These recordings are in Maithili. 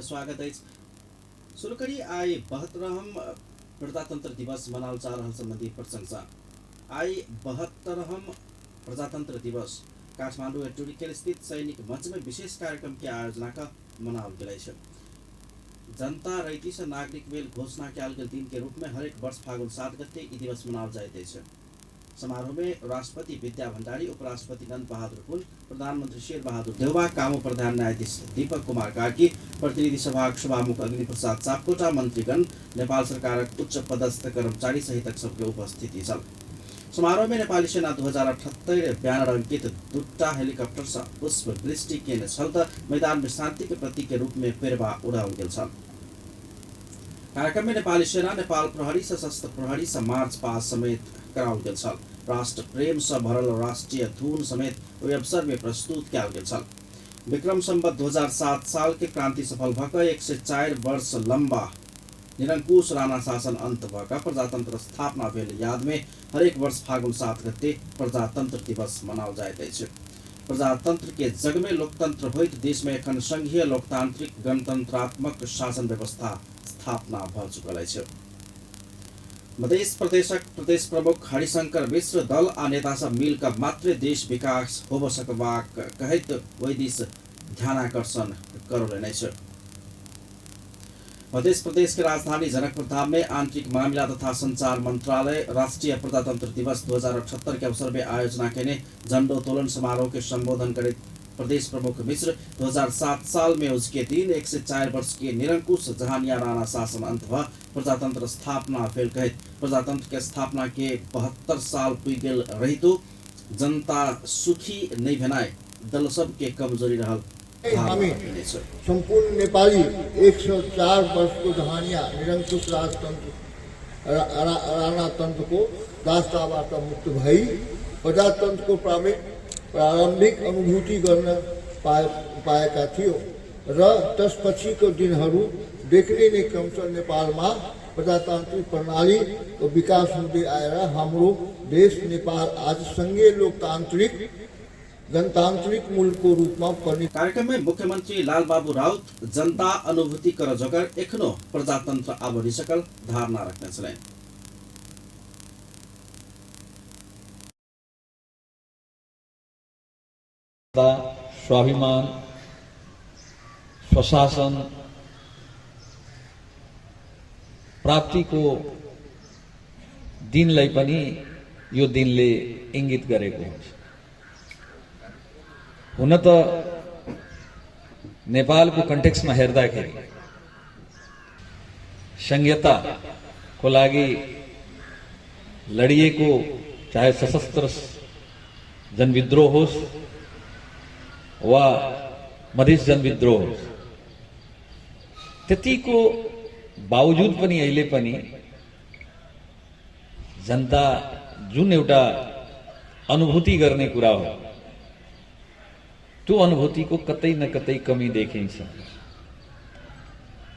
स्वागत अछि। शुरू करी आइ 72हम प्रजातंत्र दिवस मनाओल जा रहल सम्बन्धी प्रशंसा। आइ 72हम प्रजातंत्र दिवस काठमाडौँ टुरीखेल स्थित सैनिक मंच में विशेष कार्यक्रम के आयोजना क मनाओल गेल अछि। जनता रैती से नागरिक भेल घोषणा कयल गेल दिन के रूप में हरेक वर्ष फागुन 7 गते ई दिवस मनाओल जाइत अछि। समारोह में राष्ट्रपति विद्या भण्डारी, उपराष्ट्रपति नंद बहादुर पुन, प्रधानमंत्री शेर बहादुर देउवा, कामू प्रधान न्यायाधीश दीपक कुमार कार्की, प्रतिनिधि सभाक सभामुख अग्नि प्रसाद सापकोटा, मंत्रीगण, नेपाल सरकारक उच्च पदस्थ कर्मचारी सहितक सबके उपस्थिति छल। समारोह में नेपाली सेना 2078 ब्यानर अंकित दुटा हेलीकॉप्टर से पुष्प वृष्टि केने छल त मैदान में शांति के प्रतीक के रूप में पेरवा उड़ाओल गेल छल। कार्यक्रम में नेपाली सेना, नेपाल प्रहरी, सशस्त्र प्रहरी से मार्च पास समेत कराओल गेल छल। राष्ट्र प्रेम से भरल राष्ट्रीय धुन समेत ओहि अवसर में प्रस्तुत कयल गेल छल। विक्रम संवत 2007 साल के क्रांति सफल भऽ 104 वर्ष लंबा निरंकुश राणा शासन अंत भऽ कऽ प्रजातंत्र स्थापना भेल याद में हरेक वर्ष फागुन 7 गते प्रजातंत्र दिवस मनाओल जाइत अछि। प्रजातंत्र के जग में लोकतंत्र होइत देश में एखन संघीय लोकतांत्रिक गणतंत्रात्मक शासन व्यवस्था स्थापना भऽ चुकल अछि। मध्य प्रदेशक प्रदेश प्रमुख हरिशंकर मिश्र दल आ नेता सब मिल कऽ मात्रे देश विकास होब सकबाक कहैत ओहि दिस ध्यानाकर्षण करौलनि अछि। मध्य प्रदेश के राजधानी जनकपुर धाम में आंतरिक मामिला तथा संचार मंत्रालय राष्ट्रीय प्रजातंत्र दिवस 2078 के अवसर में आयोजना केने झंडोत्तोलन समारोह के संबोधन करैत प्रदेश प्रमुख मिश्र 2007 साल में उसके दिन 104 वर्ष के निरंकुश जहानिया राणा शासन अंत भ प्रजातंत्र स्थापना भेल कहैत प्रजातंत्र के स्थापना के 72 साल पुगि गेल रहितो जनता सुखी नहीं भेनाइ दल सब के कमजोरी रहल। हामी सम्पूर्ण नेपाली 104 वर्षको जहानिया निरंकुश राजतंत्र राणातन्त्रको दासताबाट मुक्त भई प्रजातन्त्रको प्रारम्भिक अनुभूति गर्न पाएका थियौँ र त्यसपछिको दिनहरू देख्ने नै क्रमशः नेपालमा प्रजातान्त्रिक प्रणालीको विकास हुँदै आएर हाम्रो देश नेपाल आज सङ्घीय लोकतान्त्रिक गणतान्त्रिक मुलुकको रूपमा परिणत। कार्यक्रम में मुख्यमंत्री लालबाबू राउत जनता अनुभूति कर जोगर एखनो प्रजातंत्र आब सकल धारणा रखने छलनि। स्वाभिमान, स्वशासन प्राप्तिको दिनलाई पनि यो दिनले इंगित गरेको हुन्छ। हुन त नेपालको कन्टेक्स्टमा हेर्दाखेरि संघीयताको लागि लडिएको चाहे सशस्त्र जनविद्रोह होस् वा मधेस जनविद्रोह होस्, त्यतिको बावजुद पनि अहिले पनि जनता जुन एउटा अनुभूति गर्ने कुरा हो त्यो अनुभूतिको कतै न कतै कमी देखिन्छ।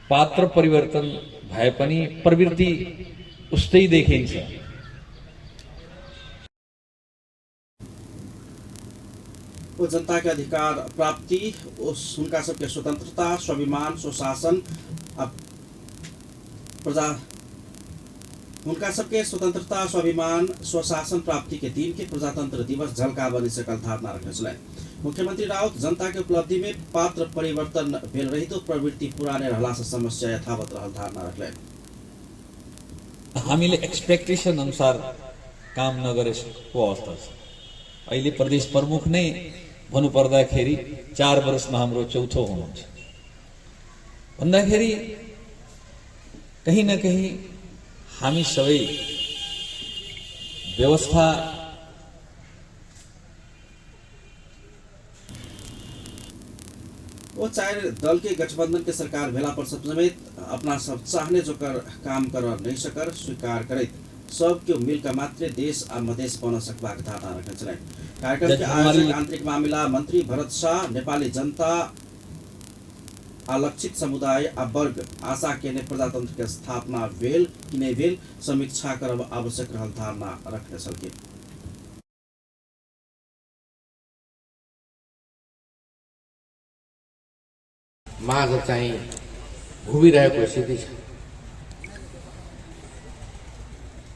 पात्र परिवर्तन भए पनि प्रवृत्ति उस्तै देखिन्छ। वो जनता के अधिकार प्राप्ति, उनका सबके स्वतंत्रता, स्वाभिमान, स्वशासन, प्रजा उनका सबके स्वतंत्रता, स्वाभिमान, स्वशासन प्राप्ति के दिन के प्रजातंत्र दिवस झलका बनि सकल धारणा रखने छलनि। मुख्यमंत्री राउत जनता के उपलब्धि में पात्र परिवर्तन भेल रहितो प्रवृत्ति पुराने रहला से समस्या यथावत रहल धारणा रखलनि। हामीले एक्सपेक्टेसन अनुसार काम नगरेको अवस्था छ। अहिले प्रदेश प्रमुख नै भन्नुपर्दाखेरि 4 वर्षमा हाम्रो चौथो हुनुहुन्छ भन्दाखेरि कहीँ न कहीँ हामी सबै व्यवस्था वो 4 दल के गठबंधन के सरकार भेला पर सब समेत अपना सब चाहने जोकर काम कर नहीं सकर स्वीकार करैत सब के मिलकर मात्रे देश आ मधेश बन सकबाक धारणा रखने छलनि। कार्यक्रम के आयोजक आंतरिक मामिला मंत्री भरत शाह नेपाली जनता आलक्षित समुदाय आ वर्ग आशा केने प्रजातंत्र के स्थापना भेल कि नहीं भेल समीक्षा करब आवश्यक रहल धारणा रखने छलखिन। माघ चाहिँ भोगिरहेको स्थिति छ।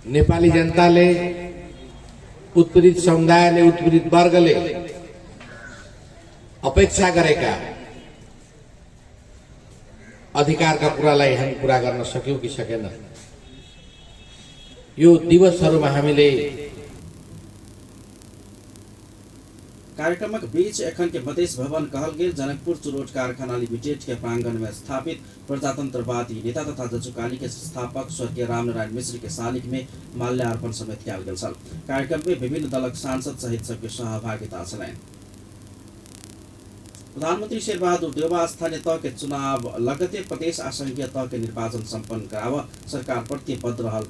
नेपाली जनताले, उत्पीडित समुदायले, उत्पीडित वर्गले अपेक्षा गरेका अधिकारका कुरालाई हामी पूरा गर्न सक्यौं कि सकेन? यो दिवसहरूमा हामीले कार्यक्रमक बीच एखन के मधेश भवन कहल गेल जनकपुर चुरोट कारखाना लिमिटेड के प्रांगण में स्थापित प्रजातंत्रवादी नेता तथा जजुकाली के संस्थापक स्वर्गीय रामनारायण मिश्र के शालिक में माल्यार्पण समेत कयल गेल छल। कार्यक्रम में विभिन्न दलक सांसद सहित सबके सहभागिता छलनि। प्रधानमंत्री शेरबहादुर देउवा स्थानीय तह के चुनाव लगते प्रदेश आ संघीय तह के निर्वाचन सम्पन्न कराव सरकार प्रतिबद्ध रहल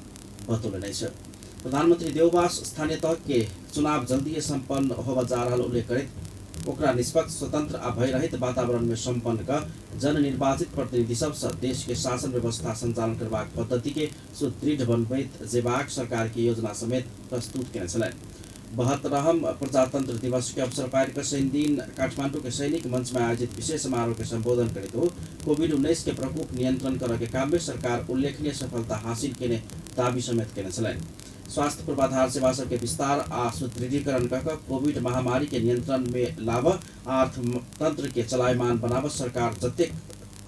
बतौलनि अछि। प्रधानमंत्री देउवा स्थानीय तह के चुनाव जल्दी सम्पन्न होबय जा रहल उल्लेख करैत ओकरा निष्पक्ष, स्वतंत्र आ भयरहित वातावरण में सम्पन्न क जननिर्वाचित प्रतिनिधि सबसँ देश के शासन व्यवस्था संचालन करबाक पद्धति के सुदृढ़ बनबैत जेबाक सरकार के योजना समेत प्रस्तुत केने छलनि। 72वां प्रजातंत्र दिवस के अवसर पर के शनि दिन काठमांडू के सैनिक मंच में आयोजित विशेष समारोह के संबोधन करैत हो कोविड-19 के प्रकोप नियंत्रण करऽ के काम में सरकार उल्लेखनीय सफलता हासिल केने दावी समेत केने छलनि। स्वास्थ्य पूर्वाधार सेवा सबके विस्तार आ सुदृढ़ीकरण कऽ कोविड महामारी के नियंत्रण में लाभ अर्थतंत्र के चलायमान बनाव सरकार जतेक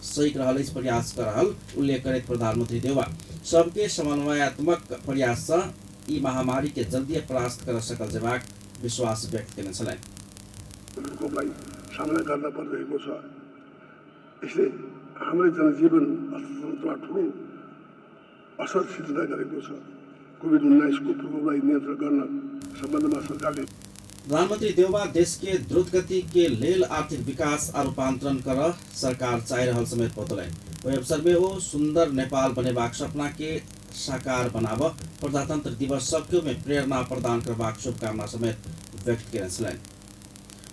सही रहल अछि प्रयास कर रहल उल्लेख करैत प्रधानमंत्री देउवा सबके समन्वयात्मक प्रयास से ई महामारी के जल्दी परास्त कर सकल जेबाक विश्वास व्यक्त केने छलनि। प्रकोपलाई सामना गर्न परिरहेको छ। यसले हाम्रो जनजीवन अर्थतन्त्रमा ठुलो असर सिर्जना गरेको छ। कोभिड-19 को प्रकोपलाई नियन्त्रण गर्न सम्बन्धमा सरकारले प्रधानमंत्री देउवा देश के द्रुत गति के लेल आर्थिक विकास आ रूपांतरण कर सरकार चाहि रहल समेत बतौलनि। ओहि अवसर में ओ सुंदर नेपाल बनेबाक सपना के साकार बनाब प्रजातंत्र दिवस सबके में प्रेरणा प्रदान करबाक शुभकामना समेत व्यक्त केने छलनि।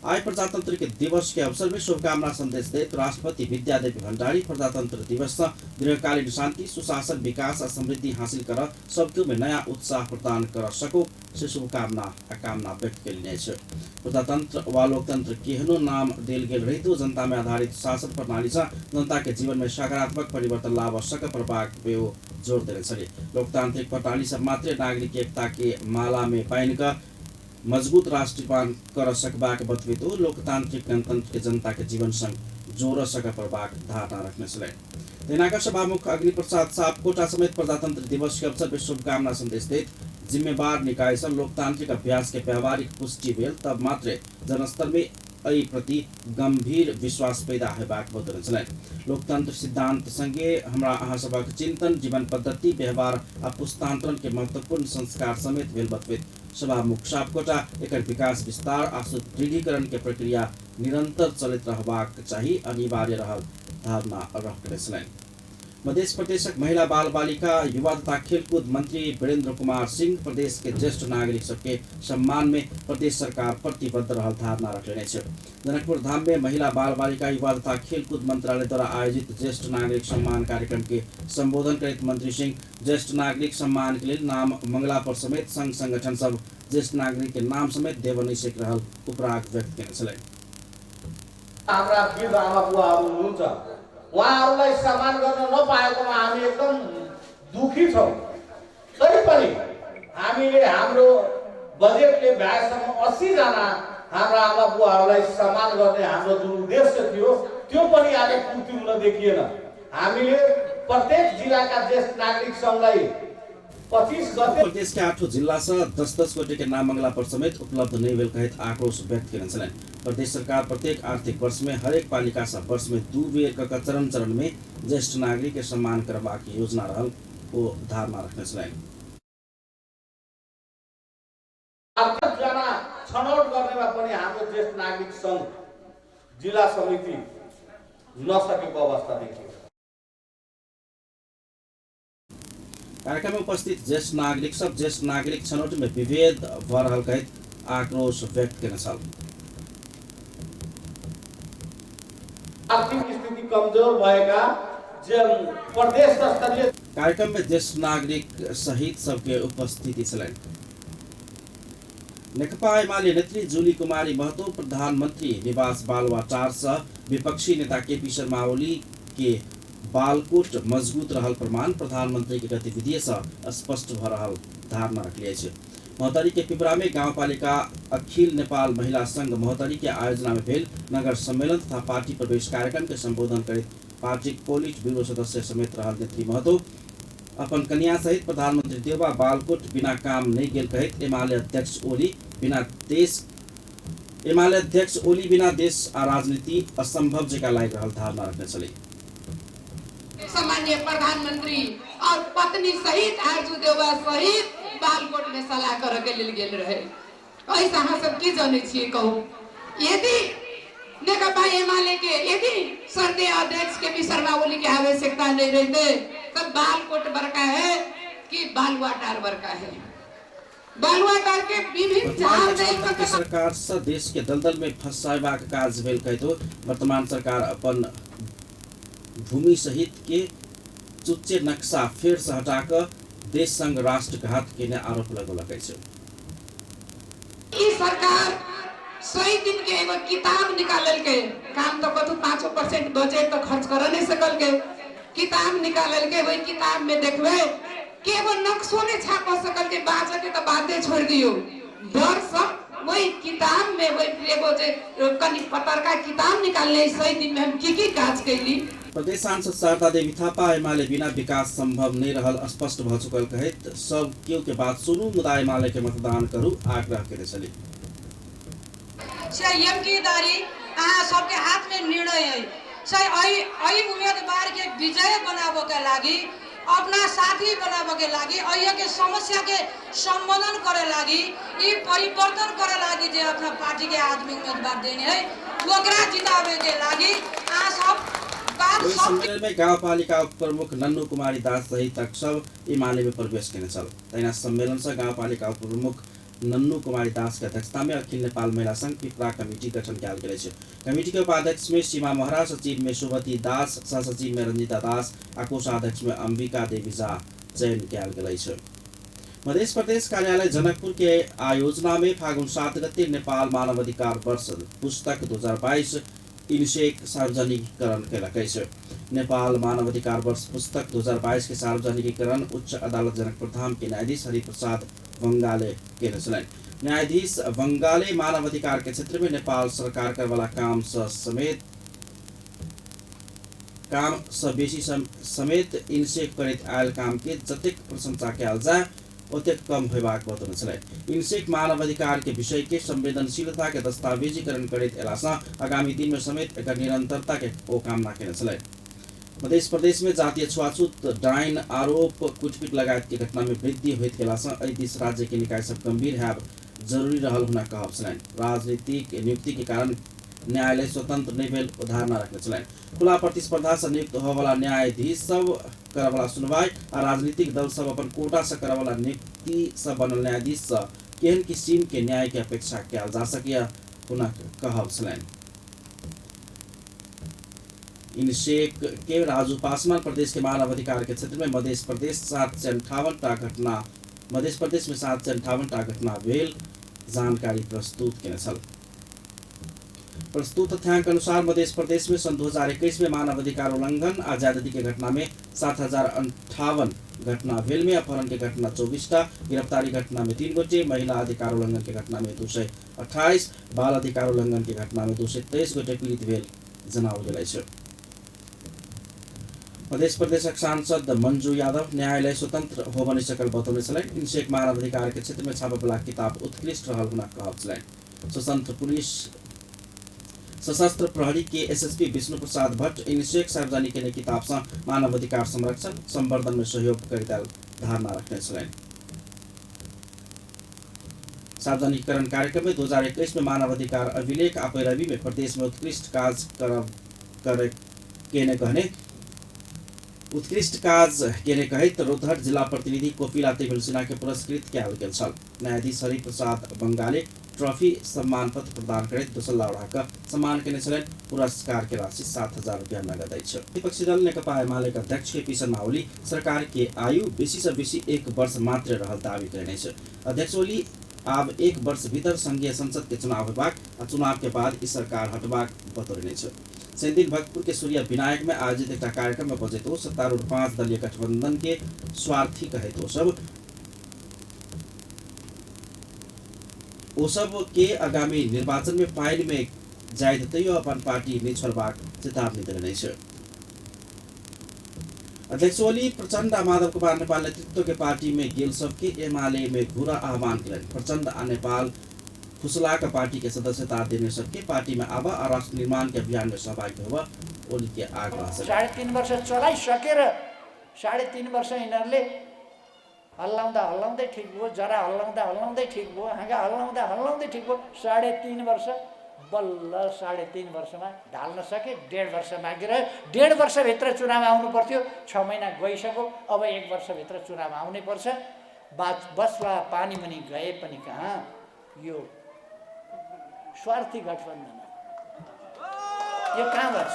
आइ प्रजातंत्र के दिवस के अवसर में शुभकामना संदेश दैत राष्ट्रपति विद्यादेवी भण्डारी प्रजातंत्र दिवस से दीर्घकालीन शांति, सुशासन, विकास आ समृद्धि हासिल कर सबके में नया उत्साह प्रदान कर सको से शुभकामना आ कामना व्यक्त केलनि अछि। प्रजातंत्र वा लोकतंत्र केहनो नाम देल गेल रहितो जनता में आधारित शासन प्रणाली से जनता के जीवन में सकारात्मक परिवर्तन लाभ सक पड़बाक पे ओ जोर देने छलै। लोकतांत्रिक प्रणाली से मात्रे नागरिक एकता के माला में बान्हि कऽ मजबूत राष्ट्र निर्माण कर सकबाक बतबैत ओ लोकतांत्रिक गणतंत्र के जनता के जीवन संग जोड़ सक पड़बाक धारणा रखने छलै। तहिना सभामुख अग्निप्रसाद सापकोटा समेत प्रजातंत्र दिवस के अवसर पर शुभकामना संदेश दैत जिम्मेवार निकाय से लोकतांत्रिक अभ्यास के व्यावहारिक पुष्टि भेल तब मात्रे जनस्तर में एहि प्रति गंभीर विश्वास पैदा हेबाक बतौने छलनि। लोकतंत्र सिद्धांत संगे हमरा अहाँ सभक चिंतन, जीवन पद्धति, व्यवहार आ पुस्तांतरण के महत्वपूर्ण संस्कार समेत भेल बतबैत सभामुख सापकोटा एकर विकास, विस्तार आ सुदृढ़ीकरण के प्रक्रिया निरंतर चलैत रहबाक चाही अनिवार्य रहल धारणा रखने छलनि। मध्य प्रदेशक महिला बाल बालिका युवा तथा खेलकूद मंत्री वीरेंद्र कुमार सिंह प्रदेश के ज्येष्ठ नागरिक सबके सम्मान में प्रदेश सरकार प्रतिबद्ध रहल धारणा रखने अछि। जनकपुर धाम में महिला बाल बालिका युवा तथा खेलकूद मंत्रालय द्वारा आयोजित ज्येष्ठ नागरिक सम्मान कार्यक्रम के संबोधन करैत मंत्री सिंह ज्येष्ठ नागरिक सम्मान के लेल नाम मंगला पर समेत संघ संगठन सब ज्येष्ठ नागरिक के नाम समेत देव नहि सकि रहल उपराग व्यक्त केने छलनि। हाम्रा वृद्ध आमा बुवाहरू हुनुहुन्छ, उहाँहरूलाई सम्मान गर्न नपाएकोमा हामी एकदम दुखी छौँ। तैपनि हामीले हाम्रो बजेटले भ्याएसम्म 80 जना हाम्रा आमा बुवाहरूलाई सम्मान गर्ने हाम्रो जुन उद्देश्य थियो त्यो पनि आज पूर्ति हुन देखिएन। हामीले प्रत्येक जिल्लाका ज्येष्ठ नागरिक सङ्घलाई 25 गते प्रदेश के 8 जिल्ला से 10-10 गोटे के नाम मंगला पर समेत उपलब्ध नहीं भेल कहैत आक्रोश व्यक्त केने छलनि। प्रदेश सरकार प्रत्येक आर्थिक वर्ष में हरेक पालिका से वर्ष में 2 बेर क चरण चरण में ज्येष्ठ नागरिक के सम्मान करबाक योजना रहल ओ धारणा रखने छलनि। 8जना छनौट गर्नेमा पनि हाम्रो ज्येष्ठ नागरिक सङ्घ जिल्ला समिति नसकेको अवस्था देखियो। कार्यक्रम में उपस्थित ज्येष्ठ नागरिक सब ज्येष्ठ नागरिक छनौट में विभेद भ रहल कहैत आक्रोश व्यक्त केने छल। आर्थिक स्थिति कमजोर भएका प्रदेश स्तरीय कार्यक्रम में ज्येष्ठ नागरिक सहित सबके उपस्थिति छलनि। नेकपा एमाले नेत्री जुली कुमारी महतो प्रधानमंत्री निवास बालुवाटार से विपक्षी नेता केपी शर्मा ओली के बालकोट मजबूत रहल प्रमाण प्रधानमंत्री के गतिविधि से स्पष्ट भ रहल धारणा रखले अछि। महोत्तरी के पिपरा में गाउँपालिका अखिल नेपाल महिला संघ महोत्तरी के आयोजना में भेल नगर सम्मेलन तथा पार्टी प्रवेश कार्यक्रम के संबोधन करैत पार्टी पोलिट ब्यूरो सदस्य समेत रहल नेत्री महतो अपन कन्या सहित प्रधानमंत्री देउबा बालकोट बिना काम नहीं गेल कहैत एमाले अध्यक्ष ओली बिना देश आ राजनीति असंभव जका लागि रहल धारणा रखने छली। सामान्य प्रधानमंत्री और पत्नी सहित आरजू देउबा सहित बालकोट में सलाह कर के लेल गेल रहे। ऐसा अहाँ सब की जानै छियै कहू? यदि नेकपा एमाले के यदि सर्दे अध्यक्ष के भी शर्मा ओली के आवश्यकता नहीं रहते तब बालकोट बड़का है कि बालुआटार बड़का है? बालुआटार के विभिन्न चार सरकार से देश के दलदल में फंसाबाक काज भेल कहतो वर्तमान सरकार अपन भूमि सहित के चुच्चे नक्शा फेर से हटाकर देश संग राष्ट्रघात के आरोप लगौलक अछि। ई सरकार 100 दिन के एगो किताब निकालल के काम तो कतौ 5% बजट तो खर्च कर नहीं सकल के किताब निकालल के वही किताब में देखबे कि एगो नक्शो नहीं छाप सकल के, बाजे के तो बाते छोड़ दियो। वर्ष वही किताब में वही एगो जे कनि पतरका किताब निकालने 100 दिन में हम की काज कैली। प्रदेश सांसद शारदा देवी थापा एमाले बिना विकास संभव नहीं रहल स्पष्ट भ चुकल कहैत सब केओ के बात सुनू मुदा एमाले के मतदान करू आग्रह केने छली। एमकीदारी अहाँ सबके हाथ में निर्णय है से एहि उम्मीदवार के विजय बनाबे के लागि, अपना साथी बनाबे के लागि, एहि के समस्या के सम्बोधन करे लागि, ई परिवर्तन करे लागि जे अपना पार्टी के आदमी उम्मीदवार देने है ओकरा जिताबे के लागि अहाँ सब। सम्मेलन में गाउँपालिका प्रमुख नन्नू कुमारी दास सहित सब एमाले में प्रवेश केने छल। तहिना सम्मेलन से गाउँपालिका प्रमुख नन्नू कुमारी दास के अध्यक्षता में अखिल नेपाल महिला संघ पिपरा कमिटी गठन कयल गेल अछि। कमिटी के उपाध्यक्ष में सीमा महरा, सचिव में सुभती दास, सहसचिव में रंजिता दास आ कोषाध्यक्ष में अंबिका देवी झा चयन कयल गेल अछि। मध्य प्रदेश कार्यालय जनकपुर के आयोजना में फागुन 7 गते नेपाल मानवाधिकार वर्ष पुस्तक 2022 इनसेक सार्वजनिकरण केलक अछि। नेपाल मानवाधिकार वर्ष पुस्तक 2022 के सार्वजनिकीकरण उच्च अदालत जनकपुर धाम के न्यायाधीश हरिप्रसाद बंगाले केने छलनि। न्यायाधीश बंगाले मानवाधिकार के क्षेत्र में नेपाल सरकार करवाला काम से बेसी समेत इनसेक करैत आयल काम के जतेक प्रशंसा कयल जाय ओतेक कम होबाक बतौने छलनि। इनसेक मानवाधिकार के विषय के संवेदनशीलता के दस्तावेजीकरण करैत एलासँ आगामी दिन में समेत एकर निरंतरता के ओ कामना केने छलनि। मध्य प्रदेश में जातीय छुआछूत, डाइन आरोप, कुटपिट लगायत के घटना में वृद्धि होइत गेलासँ एहि दिस राज्य के निकाय सब गंभीर हैब जरूरी रहल हुनक कहब छलनि। राजनीतिक नियुक्ति के कारण न्यायालय स्वतंत्र नहीं भेल धारणा रखने छलनि। खुला प्रतिस्पर्धा से नियुक्त होवला न्यायाधीश सब करवला सुनवाई आ राजनीतिक दल सब अपन कोटा से करवला नियुक्ति से बनल न्यायाधीश से केहन किसिम के न्याय के अपेक्षा कयल जा सकैया हुनक कहब छलनि। इनसेक के राजू पासवान प्रदेश के मानवाधिकार के क्षेत्र में मध्य प्रदेश 758 टा घटना मध्य प्रदेश में 758 टा घटना भेल जानकारी प्रस्तुत केने छल। प्रस्तुत तथ्यांक अनुसार मध्य प्रदेश में सन् 2021 में मानवाधिकार उल्लंघन आ ज्यादती के घटना में 7058 घटना भेल में अपहरण के घटना 24 टा, गिरफ्तारी घटना में 3 गोटे, महिला अधिकार उल्लंघन के घटना में 228, बाल अधिकार उल्लंघन के घटना में 223 गोटे पीड़ित भेल जनाओल गेल अछि। मध्य प्रदेशक सांसद मंजू यादव न्यायालय स्वतंत्र होब नहि सकल बतौने छलनि। इनसेक मानवाधिकार के क्षेत्र में छापबला किताब उत्कृष्ट रहल हुनक कहब छलनि। स्वतंत्र पुलिस सशस्त्र प्रहरी के एसएसपी विष्णु प्रसाद भट्ट इनसेक सार्वजनिक केने किताब से मानवाधिकार संरक्षण संवर्धन में सहयोग करैत धारणा रखने छलनि। सार्वजनिकरण कार्यक्रम में 2021 में मानवाधिकार अभिलेख आ पैरवी में प्रदेश में उत्कृष्ट काज केने कहने उत्कृष्ट काज केने कहैत रौतहट जिला प्रतिनिधि कोपिला तिमिल सिन्हा के पुरस्कृत कयल गेल छल। न्यायाधीश हरिप्रसाद बंगाले ट्रॉफी सम्मान पत्र प्रदान करैत दोसल्ला ओढ़ाक सम्मान केने छलनि। पुरस्कार के राशि 7000 रुपया नगद अछि। विपक्षी दल नेकपा एमाले के अध्यक्ष केपी शर्मा ओली सरकार के आयु बेसी से बेसी 1 वर्ष मात्र रहल दावी कयने अछि। अध्यक्ष ओली आब 1 वर्ष भीतर संघीय संसद के चुनाव होबाक आ चुनाव के बाद ई सरकार हटबाक बतौने अछि। शनिदिन भक्तपुर के सूर्य विनायक में आयोजित एक कार्यक्रम में बजैत ओ सत्तारूढ़ 5 दलीय गठबंधन के स्वार्थी कहैत ओ सब के आगामी निर्वाचन में पाइन में जाय तैयो अपन पार्टी नहीं छोड़बाक चेतावनी देने अछि। अध्यक्ष ओली प्रचण्ड आ माधव कुमार नेपाल नेतृत्व के पार्टी में गेल सबके एमाले में घुरा आह्वान केलनि। प्रचण्ड आ नेपाल फुसलाक पार्टी के सदस्यता देने सबके पार्टी में आबा आ राष्ट्र निर्माण के अभियान में सहभागी होबा ओली के आग्रह। 3.5 वर्ष चलाइसकेर 3.5 वर्ष यिनीहरूले हल्लाउँदा हल्लाउँदै ठिक भयो, जरा हल्लाउँदा हल्लाउँदै ठिक भयो, हाँगा हल्लाउँदा हल्लाउँदै ठिक भयो। 3.5 वर्ष बल्ल 3.5 वर्षमा ढाल्न सके। 1.5 वर्ष मागिरह्यो, 1.5 वर्षभित्र चुनाव आउनु पर्थ्यो, 6 महिना गइसक्यो, अब 1 वर्षभित्र चुनाव आउनै पर्छ। बस्ला पानी मुनि गए पनि कहाँ, यो स्वार्थी गठबन्धन यो कहाँ बच्छ,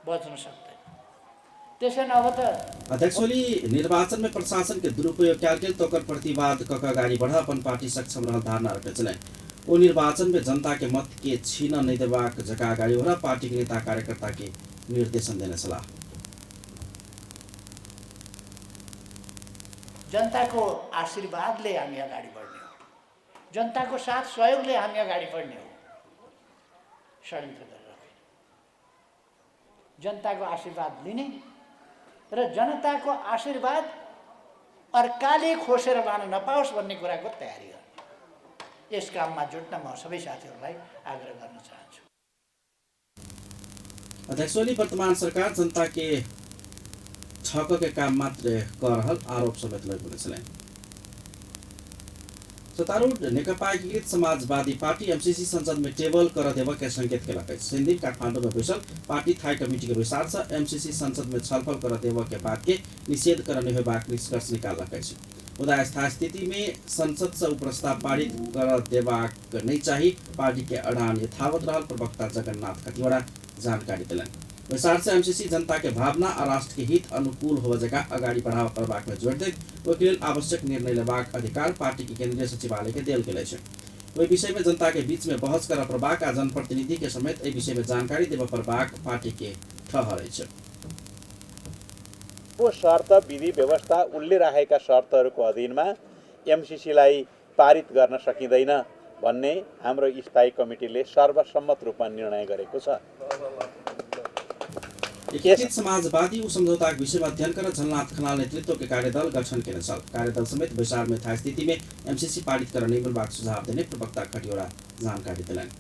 बच्न सक्दैन। त्यसैले अब त अध्यक्ष ओली निर्वाचन में प्रशासन के दुरुपयोग कयल गेल तकर प्रतिवाद क अगाडि बढ़ अपन पार्टी सक्षम रहल धारणा रखने छलनि। ओ निर्वाचन में जनता के मत के छीन नहीं देबाक जगह अगाडि बढ़ पार्टी के नेता कार्यकर्ता के निर्देशन देने छलाह। जनताको आशीर्वादले हामी अगाडि बढ्ने हो, जनताको साथ सहयोगले हामी अगाडि बढ्ने हो, षड्यन्त्र गरेर होइन। जनताको आशीर्वाद लिने र जनताको आशीर्वाद अर्काले खोसेर लान नपाओस् भन्ने कुराको तयारी गर्ने, यस काममा जुट्न म सबै साथीहरूलाई आग्रह गर्न चाहन्छु। अध्यक्ष ओली वर्तमान सरकार जनता के ठक के काम मात्र कर रहल आरोप समेत लगौने छलनि। सत्तारूढ़ नेकपा एकीकृत समाजवादी पार्टी एमसीसी संसद में टेबल कर देव के संकेत केलक अछि। शनिदिन काठमाडौँ में बैसल पार्टी थाई कमिटी के बैसार से एमसीसी संसद में छलफल कर देव के बात के निषेध कर नहीं होबाक निष्कर्ष निकाललक अछि। मुदा यथास्थिति में संसद से प्रस्ताव पारित कर देबाक नहीं चाही पार्टी के अड़ान यथावत रहल प्रवक्ता जगन्नाथ खतिवड़ा जानकारी देलनि। बैसार से एमसीसी जनता के भावना आ राष्ट्र के हित अनुकूल होबय जकाँ अगाडि बढ़ावा पड़बाक में जोर दैत ओहिके लेल आवश्यक निर्णय लेबाक अधिकार पार्टी के केंद्रीय सचिवालय के देल गेल अछि। ओहि विषय में जनता के बीच में बहस करय पड़बाक आ जनप्रतिनिधि के समेत एहि विषय में जानकारी देबय पड़बाक पार्टी के ठहर अछि। वो शर्त विधि व्यवस्था उनले राखेका शर्तहरूको अधीनमा एमसीसीलाई पारित गर्न सकिँदैन भन्ने हाम्रो स्थायी कमिटीले सर्वसम्मत रूपमा निर्णय गरेको छ। एकीकृत समाजवादी उ समझौताक विषय में अध्ययन कर झलनाथ खनाल नेतृत्व के कार्यदल गठन केने छल। कार्यदल समेत बैसार में थाई स्थिति में एमसीसी पारित कर नहीं बनबाक सुझाव देने प्रवक्ता खटिवड़ा जानकारी देलनि।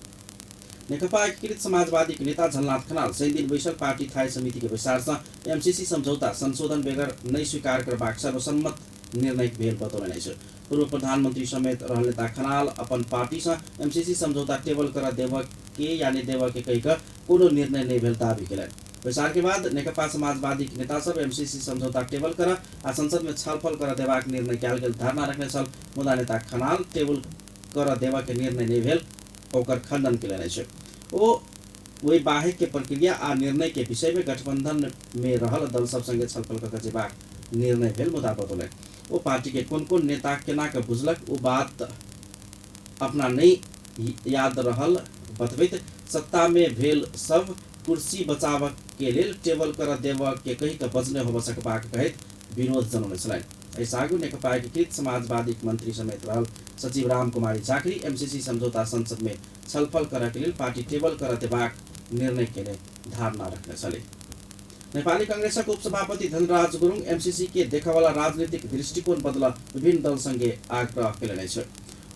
नेकपा एकीकृत समाजवादी के नेता झलनाथ खनाल शनिदिन बैसल पार्टी थाई समिति के बैसार से एमसीसी समझौता संशोधन बेगर नहीं स्वीकार करबाक सर्वसम्मत निर्णय भेल बतौलनि अछि। पूर्व प्रधानमंत्री समेत रहल नेता खनाल अपन पार्टी से एमसीसी समझौता टेबल कर देव के या नहीं देव के कहि कऽ कोनो निर्णय नहीं भेल दावी केलनि। बैसार के बाद नेकपा समाजवादी के नेता सब एमसीसी समझौता टेबल कर आ संसद में छलफल कर देबाक निर्णय कयल गेल धारणा रखने छल। मुदा नेता खनाल टेबल कर देबा के निर्णय नहीं भेल ओकर खंडन केलनि अछि। ओ ओहि बाहेक के प्रक्रिया आ निर्णय के विषय में गठबंधन में रहल दल सब संगे छलफल कऽ जेबाक निर्णय भेल मुदा बतौलनि। ओ पार्टी के कोन कोन नेता केना के बुझलक ओ बात अपना नहीं याद रहल बतबैत सत्ता में भेल सब कुर्सी बचाव के लेल टेबल कर देव के कहि के बजने होब सकबाक कहैत विरोध जनौने छलनि। एहिसँ आगू नेकपा एकीकृत समाजवादी मंत्री समेत रहल सचिव राम कुमारी झाँक्री एमसीसी समझौता संसद में छलफल करऽ के लेल पार्टी टेबल कर देबाक निर्णय केने धारणा रखने छलै। नेपाली कांग्रेसक उपसभापति धनराज गुरुङ एमसीसी के देखऽवाला राजनीतिक दृष्टिकोण बदल विभिन्न दल संगे आग्रह केलनि अछि।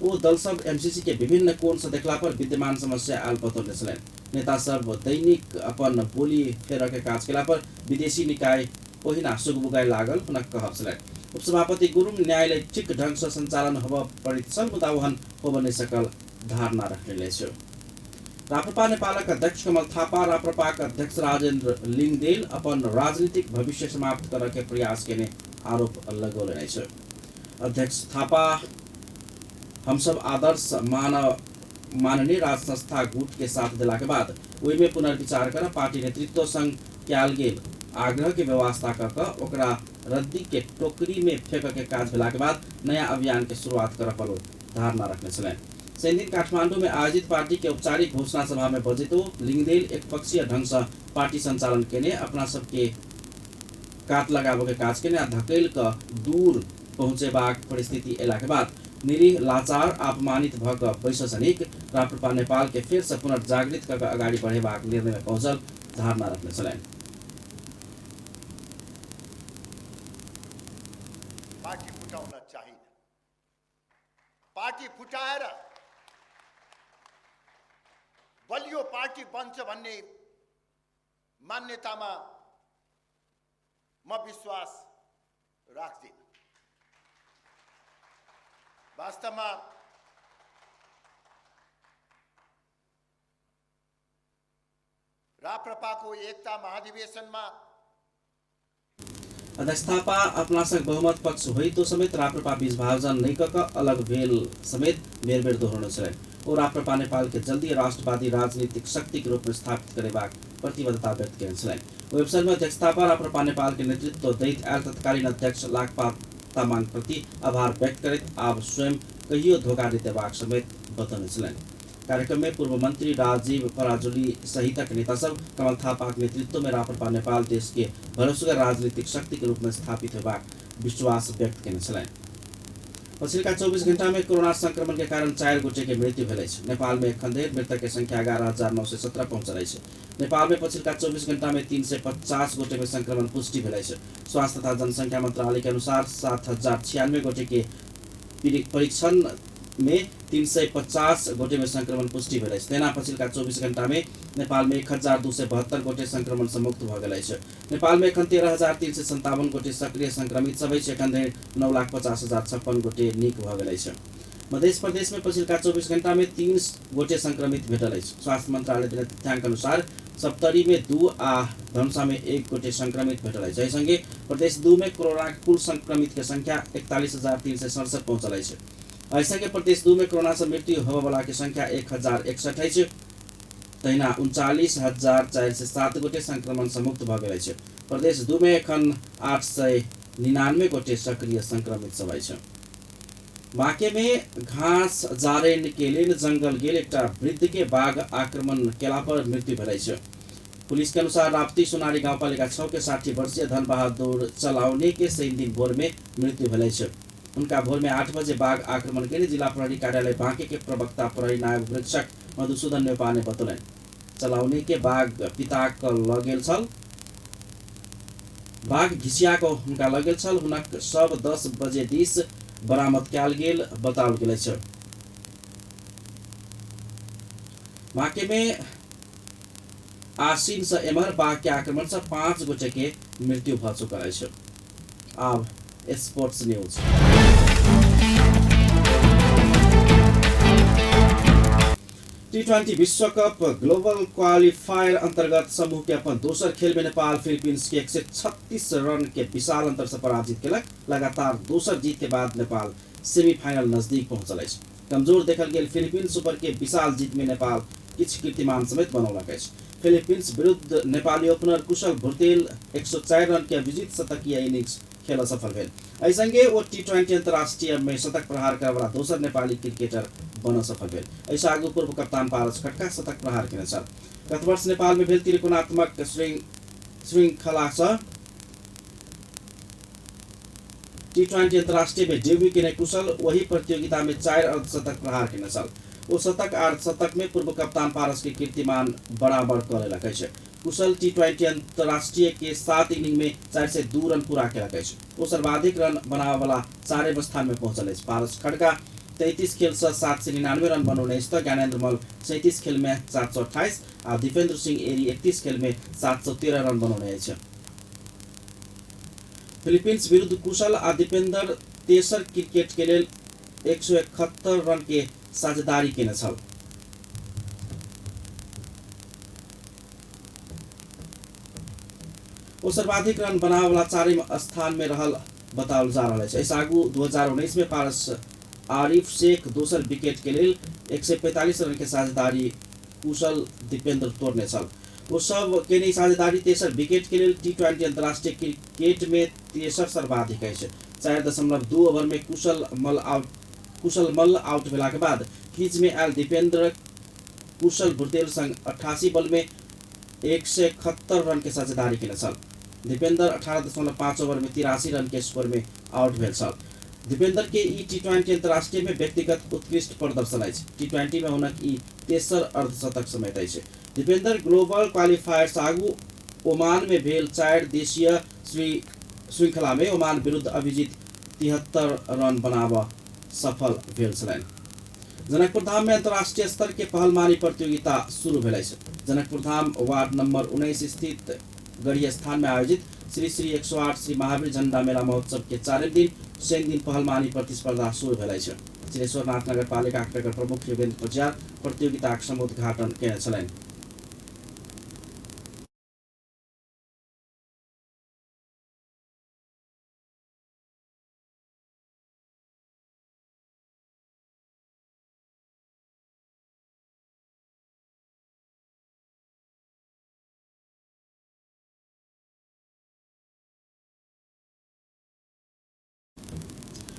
ओ दल सब एमसीसी के विभिन्न कोण से देखला पर विद्यमान समस्या आयल बतौने छलनि। नेता सब दैनिक अपन बोली फेरऽ के काज केला पर विदेशी निकाय ओहिना सुगबुगाय लागल हुनक कहब छलनि। उपसभापति गुरुङ न्यायालय ठीक ढंग से संचालन होबऽ पड़ैत छल मुदा ओहन होबऽ नहि सकल धारणा रखने अछि। राप्रपा नेपालक अध्यक्ष कमल थापा राप्रपाक अध्यक्ष राजेन्द्र लिंगदेल अपन राजनीतिक भविष्य समाप्त करऽ के प्रयास केने आरोप लगौलनि अछि। अध्यक्ष थापा हमसब आदर्श माननीय राज संस्था गुट के साथ दिला के बाद ओहिमे पुनर्विचार कर पार्टी नेतृत्व संग कयल गेल आग्रह के व्यवस्था कऽ कऽ ओकरा रद्दी के टोकरी में फेंक के काज भेला के बाद नया अभियान के शुरुआत करऽ पड़ल धारणा रखने छलनि। शनिदिन काठमांडू में आयोजित पार्टी के औपचारिक घोषणा सभा में बजैत ओ लिंगदेल एकपक्षीय ढंग से पार्टी संचालन केने अपना सबके कात लगाबऽ के काज केने आ धकेल कऽ दूर पहुँचेबाक परिस्थिति एला के बाद निरीह लाचार अपमानित भऽ कऽ बैससँ नीक राप्रपा नेपाल के फेर से पुनर्जागृत कऽ अगाडि बढ़ेबाक निर्णय में पहुँचल धारणा रखने छलनि। पार्टी फुटाउन चाहिन, पार्टी फुटाएर बलियो पार्टी बन्छ भन्ने मान्यतामा म विश्वास राख्दिन। वास्तवमा राप्रपाको एकता महाधिवेशनमा अध्यक्ष थापा अपना संग बहुमत पक्ष होइतो समेत राप्रपा बीच विभाजन नहि कऽ कऽ अलग भेल समेत बेर बेर दोहरौने छलनि। ओ राप्रपा नेपाल के जल्दी राष्ट्रवादी राजनीतिक शक्ति के रूप में स्थापित करेबाक प्रतिबद्धता व्यक्त केने छलनि। ओहि अवसर में अध्यक्ष थापा राप्रपा नेपाल के नेतृत्व दैत आयल तत्कालीन अध्यक्ष लाखपा तामाङ प्रति आभार व्यक्त करैत आब स्वयं कहियो धोखा नहि देबाक समेत बतौने छलनि। कार्यक्रम में पूर्व मंत्री राजीव पराजुली सहितक नेता सब कमल थापाक नेतृत्व में राप्रपा नेपाल देश के भरोसेगर राजनीतिक शक्ति के रूप में स्थापित होबाक विश्वास व्यक्त केने छलनि। पछिल्का 24 घंटा में कोरोना संक्रमण के कारण 4 गोटे के मृत्यु भेल अछि। नेपाल में एखन धरि मृतक के संख्या 11,917 पहुँचल अछि। नेपाल में पछिल्का 24 घंटा में 350 गोटे में संक्रमण पुष्टि भेल अछि। स्वास्थ्य तथा जनसंख्या मंत्रालय के अनुसार 7,096 गोटे के परीक्षण में 350 गोटे में संक्रमण पुष्टि भेल अछि। तेना पछिल्का 24 घंटा में नेपाल में 1,272 गोटे संक्रमण से मुक्त भऽ गेल अछि। नेपाल में एखन 13,357 गोटे सक्रिय संक्रमित सब अछि। एखन धरि 9,50,056 गोटे नीक भऽ गेल अछि। मध्य प्रदेश में पछिल्का 24 घंटा में 3 गोटे संक्रमित भेटल अछि। स्वास्थ्य मंत्रालय देने तथ्यांक अनुसार सप्तरी में 2 आ धनुषा में 1 गोटे संक्रमित भेटल अछि। एहि संगे प्रदेश 2 में कोरोना कुल संक्रमित के संख्या 41,367 पहुँचल अछि। एहि संगे प्रदेश 2 में कोरोना से मृत्यु होबयवला के संख्या 1,061 अछि। तहिना 39,407 गोटे संक्रमण से मुक्त भऽ गेल अछि। प्रदेश 2 में एखन 899 गोटे सक्रिय संक्रमित सब अछि। बाँके में घास जारैन के लेल जंगल गेल एकटा वृद्ध के बाघ आक्रमण केला पर मृत्यु भेल अछि। पुलिस के अनुसार राप्ती सोनारी गाउँपालिका 6 के 60 वर्षीय धन बहादुर चलाउने के शनिदिन भोर में मृत्यु भेल अछि। उनका भोर में 8 बजे बाघ आक्रमण के जिला प्रहरी कार्यालय बांके के प्रवक्ता प्रहरी नायब उपरीक्षक मधुसूदन नेपाल ने बतौलनि। चलाउने के बाघ पिता क लगेल छल, बाघ घिसिया क हुनका लगेल छल। हुनक शव 10 बजे दिस बरामद कयल गेल बताओल गेल अछि। बांके में आसिन से एमहर बाघ के आक्रमण से 5 गोटे के मृत्यु भऽ चुकल अछि। आब स्पोर्ट्स न्यूज। T20 विश्व कप ग्लोबल क्वालिफायर अंतर्गत समूह के अपन दोसर खेल में नेपाल फिलीपींस के 136 रन के विशाल अंतर से पराजित केलक। लगातार दोसर जीत के बाद नेपाल सेमीफाइनल नजदीक पहुंचल अछि। कमजोर देखल गेल फिलीपींस ऊपर के विशाल जीत में नेपाल किछु कीर्तिमान समेत बनौलक अछि। फिलीपींस विरुद्ध नेपाली ओपनर कुशल भुर्तेल 104 रन के अभिजित शतकीय इनिंग्स खेल सफल भेल। एहि संगे ओ T20 अंतर्राष्ट्रीय में शतक प्रहार करयवला दोसर नेपाली क्रिकेटर बन सफल भेल। एहिसँ आगू पूर्व कप्तान पारस खड्का शतक प्रहार केने छल। गत वर्ष नेपाल में भेल त्रिकोणात्मक श्रृंखलासँ T20 अंतर्राष्ट्रीय में डेब्यू केने कुशल वही प्रतियोगिता में 4 अर्धशतक प्रहार केने छल। ओ शतक अर्धशतक में पूर्व कप्तान पारस के कीर्तिमान बराबर कऽ लेलक अछि। कुशल T20 अंतर्राष्ट्रीय के 7 इनिंग में 402 रन पूरा केलक अछि। ओ सर्वाधिक रन बनाबयवला 4 स्थान में पहुंचल अछि। पारस खड्का 33 खेल से 799 रन बनौने अछि तऽ ज्ञानेन्द्र मल्ल 37 खेल में 728 आ दीपेंद्र सिंह एरी 31 खेल में 713 रन बनौने अछि। फिलीपींस विरुद्ध कुशल आ दीपेंद्र तेसर क्रिकेट के लेल 171 रन के साझेदारी केने छल। ओ सर्वाधिक रन बनाबयवला 4 स्थान में रहल बताओल जा रहल अछि। एहिसँ आगू 2019 में पारस आरिफ शेख दोसर विकेट के लेल 145 रन के साझेदारी कुशल दीपेंद्र तोड़ने छल। ओ सब केने साझेदारी तेसर विकेट के लेल T20 अंतर्राष्ट्रीय क्रिकेट में तेसर सर्वाधिक अछि। 4.2 ओवर में कुशल मल्ल आउट भेला के बाद क्रीज में आयल दीपेंद्र कुशल भुर्तेल संग 88 बॉल में 171 रन के साझेदारी केने छल। दीपेंद्र 18.5 ओवर में 83 रन के स्कोर में आउट भेल छल। दीपेंद्र के ई टी20 अंतर्राष्ट्रीय में व्यक्तिगत उत्कृष्ट प्रदर्शन अछि। टी20 में हुनक ई तेसर अर्धशतक समेत अछि। दीपेंद्र ग्लोबल क्वालिफायर्स आगू ओमान में भेल 4 देशीय श्रृंखला में ओमान विरुद्ध अभिजीत 73 रन बनाब सफल भेल छलनि। जनकपुर धाम में अंतर्राष्ट्रीय स्तर के पहलमानी प्रतियोगिता शुरू भेल अछि। जनकपुर धाम वार्ड नंबर 19 स्थित गढ़ी स्थान में आयोजित श्री श्री 108 श्री महावीर झंडा मेला महोत्सव के 4 दिन शनि दिन पहलमानी प्रतिस्पर्धा शुरू भेल अछि। चिरेश्वरनाथ नगरपालिका नगर प्रमुख योगेन्द्र पजियार प्रतियोगिताक समुद्घाटन केने छलनि।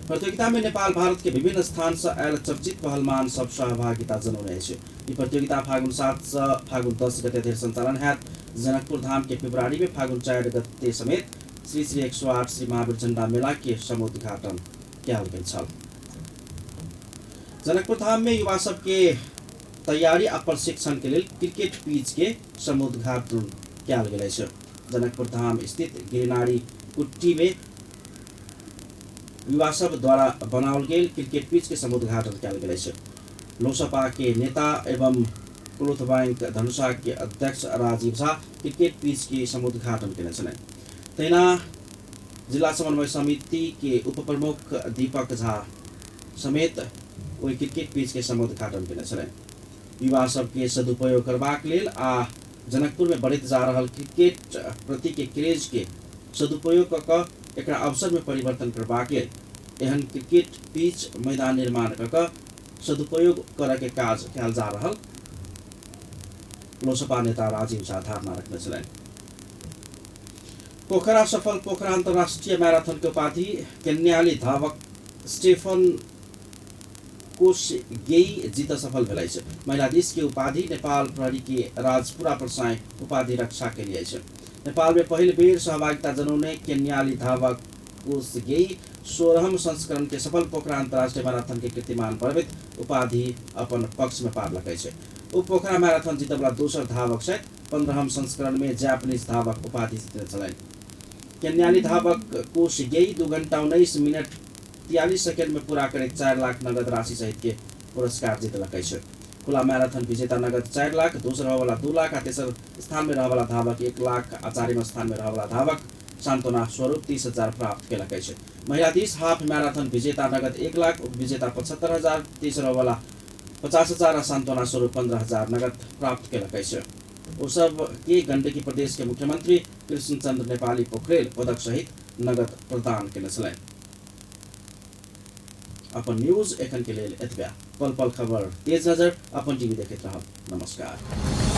प्रतियोगिता में नेपाल भारत के विभिन्न स्थान से आयल चर्चित पहलमान सब सहभागिता जनौने अछि। ई प्रतियोगिता फागुन 7 से फागुन 10 गते धरि संचालन हैत। जनकपुर धाम के पिपराड़ी में फागुन 4 गते समेत श्री श्री 108 श्री महावीर झंडा मेला के समुद्घाटन कयल गेल छल। जनकपुर धाम में युवा सब के तैयारी आ प्रशिक्षण के लेल क्रिकेट पिच के समुद्घाटन कयल गेल अछि। जनकपुर धाम स्थित गिरिनारी कुट्टी में युवा सब द्वारा बनाओल गेल क्रिकेट पिच के समुद्घाटन कयल गेल अछि। लोसपा के नेता एवं क्लोथ बैंक धनुषा के अध्यक्ष राजीव झा क्रिकेट पिच के समुद्घाटन केने छलनि। तहिना जिला समन्वय समिति के उप प्रमुख दीपक झा समेत ओहि क्रिकेट पिच के समुद्घाटन केने छलनि। युवा सबके सदुपयोग करबाक लेल आ जनकपुर में बढ़ैत जा रहल क्रिकेट प्रति के क्रेज के सदुपयोग कऽ एकरा अवसर में परिवर्तन करबाक लेल एहन क्रिकेट पिच मैदान निर्माण कऽ सदुपयोग करऽ के काज कयल जा रहल लोसपा नेता राजीव झा धारणा रखने छलनि। पोखरा सफल पोखरा अंतर्राष्ट्रीय मैराथन के उपाधि केन्याली धावक स्टेफन कोशगेई जीत सफल भेल अछि। महिला दिस के उपाधि नेपाल प्रहरी के राजपुरा परसाई उपाधि रक्षा के लिए अछि। नेपाल में पहिल बेर सहभागिता जनौने केन्याली धावक कोशगेई 16वां संस्करण के सफल पोखरा अंतर्राष्ट्रीय मैराथन के कीर्तिमान बढ़बैत उपाधि अपन पक्ष में पारलक अछि। ओ पोखरा मैराथन जीतबला दोसर धावक छथि। 15वां संस्करण में जापानीज धावक उपाधि जीतने छलनि। केन्याली धावक कोशगेई 2 घंटा 19 मिनट 43 सेकेंड में पूरा करैत 4 लाख नगद राशि सहित के पुरस्कार जीतलक अछि। खुला मैराथन विजेता नगद 4 लाख, दोसर रहवाला 2 लाख आ तेसर स्थान में रहवाला धावक 1 लाख आ चारिम स्थान में रहवाला धावक सांत्वना स्वरूप 30,000 प्राप्त केलक अछि। महिला दिस हाफ मैराथन विजेता नगद 1 लाख, उप विजेता 75,000, तेसर रहवाला 50,000 आ सांत्वना स्वरूप 15,000 नगद प्राप्त केलक अछि। ओ सब के गंडकी प्रदेश के मुख्यमंत्री कृष्णचंद्र नेपाली पोखरेल पदक सहित नगद प्रदान केने छलनि। अपन न्यूज एखन के लेल एतबे। पल पल खबर तेज नजर अपन टीवी देखैत रहब। नमस्कार।